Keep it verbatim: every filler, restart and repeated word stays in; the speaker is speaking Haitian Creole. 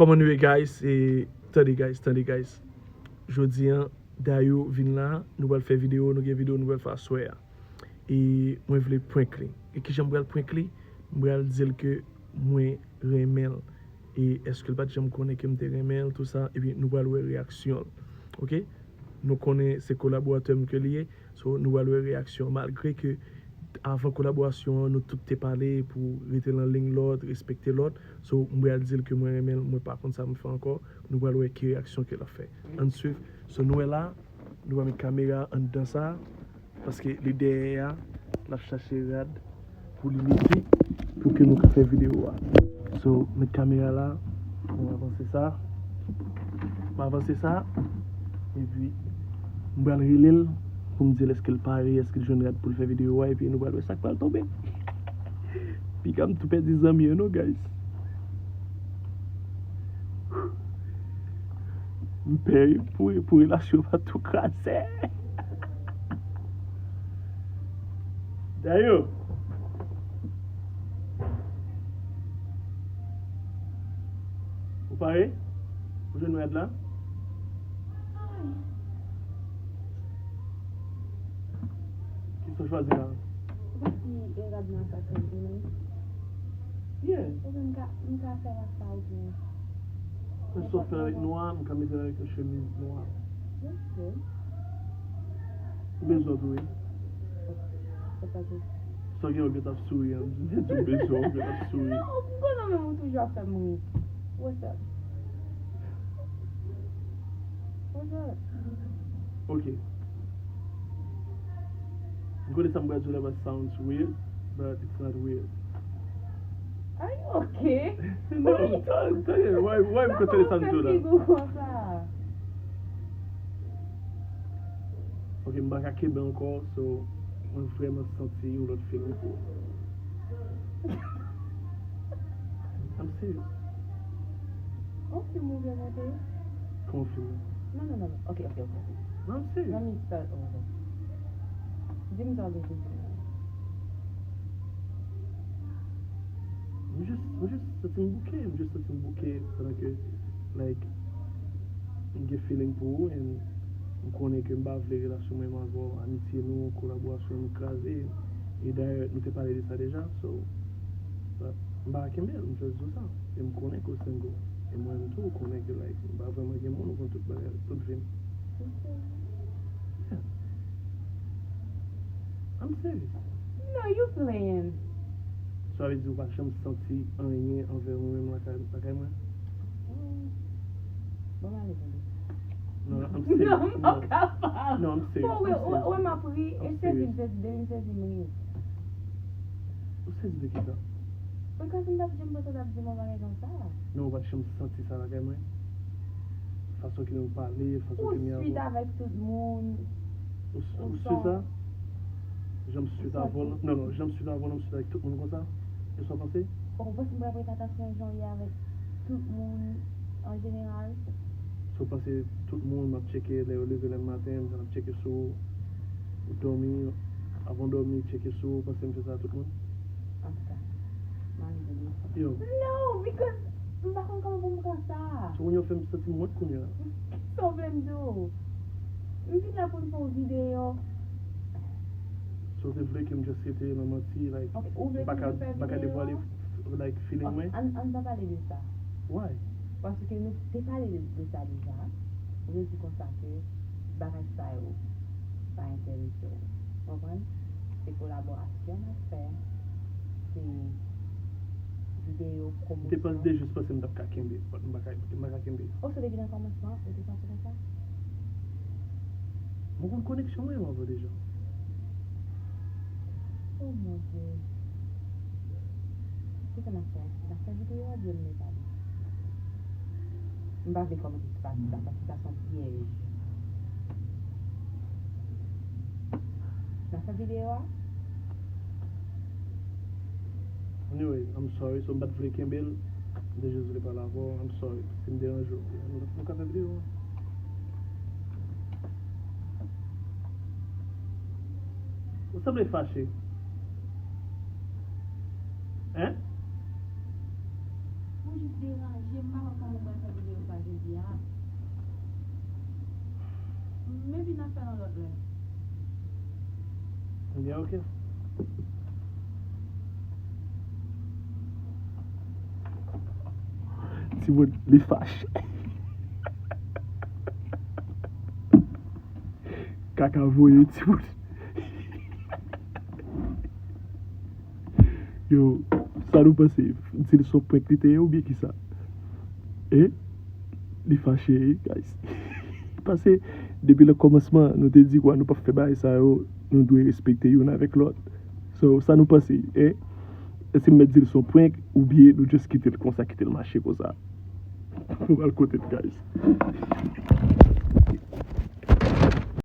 Kòman nou ye, guys? E, tande, guys, tande, guys. Jodi an, Dayou vin la, nou pral fè videyo, nou gen videyo nou pral fè aswè a. E mwen vle prank li. E kijan m pral prank li? M pral di l ke mwen renmen l. E èske l pa t janm konnen ke m te renmen l, tou sa? Epi nou pral wè reyaksyon l. Oke? Nou konnen se kolaboratè m ke li ye. So, nou pral wè reyaksyon. Malgre ke avan kolaborasyon an, nou tout te pale pou rete nan liy lòt, respekte lòt. So, m pral di l ke mwen renmen l, mwen pa konn sa m fè ankò. Nou pral wè ki reyaksyon ke l ap fè. Ann swiv. So, nou wè la, nou pral met kamera anndan sa, paske li dèyè a, l ap chache rad pou li mete, pou ke nou ka fè videyo a. So, met kamera la, m avanse sa. M avanse sa, epi m pral rele l pou m di l èske l pare, èske l jwenn rad pou l fè videyo a, epi nou pral wè sa k pral tonbe. Piga m tou pèdi zanmi yo non, guys. M pè wi pou, pou relasyon pa tou kraze. Dayou. Ou pare? Ou jwenn rad la? Kisa w chwazi la? Ou pa di e rad nan sa k rete menm? Yeah. Oubyen m ka, m ka fè ak sa oubyen. Mwen sot fè avèk nwa, m ka mete l avèk yon chemiz nwa. Ok. M bezwen w tou wi. Sa pa gen. Sa gen w gen t ap souri an. M di w bezwen w gen t ap souri. Non, m konnen menm ou toujou ap fè m ri. What's up? What's up? Ok. M konnen sa m pral di w la va sounds weird, but it's not weird. Are you okay? No, tande, tande, why, why m konn tande sa m di w la? Sa fè figi w konsa? Ok, m pa ka kenbe ankò, so mwen vrèman santi yon lòt feeling pou ou. I'm serious. Ou fim oubyen monte? Kòman fim? Non, non, non, non. Ok, ok, ok, ok. Non, I'm serious. Let me start over. Di m sa w gen pou di m. M just, m just santi m bouke, m just santi m bouke pandan ke, like, m gen feeling pou ou, and m konnen ke m pa vle relasyon mwen menm avè w, amitye nou, kolaborasyon nou kraze. E dayè, nou te pale de sa deja, so, but m pa kenbe l, m just di w sa. E m konnen ke w single. E mwen menm tou, ou konnen ke, like, m pa vrèman gen moun, ou konn tout bagay, tout vi m. Yeah. I'm serious. No, you playing. Sa vle di ou pa janm santi anyen anvè mwen menm lakay, lakay mwen? Mm. Bon, m ale tande. Non, I'm serious. Non, m pa kapab. Non, I'm serious. Bon, wè, wè, wè, m ap ri, e sezi m sezi, depi m sezi m ri. Ou sezi de kisa? Because m t ap janm panse w t ap di m yon bagay konsa. Non, ou pa t janm santi sa lakay mwen? Fason ke nou pale, fason ke nou... Ou sweet avèk tout moun. Ou, ou sweet sa? Jan m sweet avè w, non, non, jan m sweet avè w, non, m sweet avèk tout moun konsa? E sa w panse? Ou panse m pral prete atansyon jan w ye avèk tout moun an jeneral? Si w panse tout moun, m ap tcheke lè yo leve lè maten, m ap tcheke sou ou, ou dòmi, avan w dòmi, tcheke sou ou, ou panse m fè sa a tout moun? Antouka, m ale tande. Yo. No, because m pa konn kòman pou m pran sa. Sou moun yo fè m santi m wont kounye a. Sa w vle m di w? M vin la pou n fè yon videyo. Si w te vle ke m just rete nan manti, like, m pa ka, m pa ka devwale, like, feeling mwen. Ann, ann pa pale de sa. Why? Paske nou te pale de, de sa deja. Ou te di konsa ke bagay sa yo pa enterese w. Konprann? Se kolaborasyon n ap fè. Se videyo pwomosyon. M te panse, te jis panse m t ap ka kenbe, but m pa ka, m pa ka kenbe. Oh, so depi nan kòmansman, ou te panse konsa? Mwen konn koneksyon mwen yo avan deja. Oh mon Dieu. Kisa n ap fè? N ap fè videyo a oubyen n leve ale? M pa vle kòmante sou pati sa, paske sa se yon pyèj. N ap fè videyo a? Anyway, I'm sorry, so m pa t vle kenbe l. M te jis vle pale avè w, I'm sorry. Si m deranje w, nou, nou ka fè videyo a. Ou sanble fache. Hein? Ou Deraje, m pa konn kòman m pral fè videyo sa jodi a. Men vin ap fè l yon lòt lè. Ebyen, oke. Timoun, li fache. Kaka voye, timoun. Yo, sa nou panse? Di l se yon prank li te ye oubyen kisa? E? Li fache, guys. Paske, depi nan kòmansman, nou te di kwa, nou p ap fè bagay sa yo, nou dwe respekte youn avèk lòt. So, sa nou panse, e? Èske m mèt di l se yon prank, oubyen nou just kite l konsa, kite l mache konsa? Nou pral kote l, guys.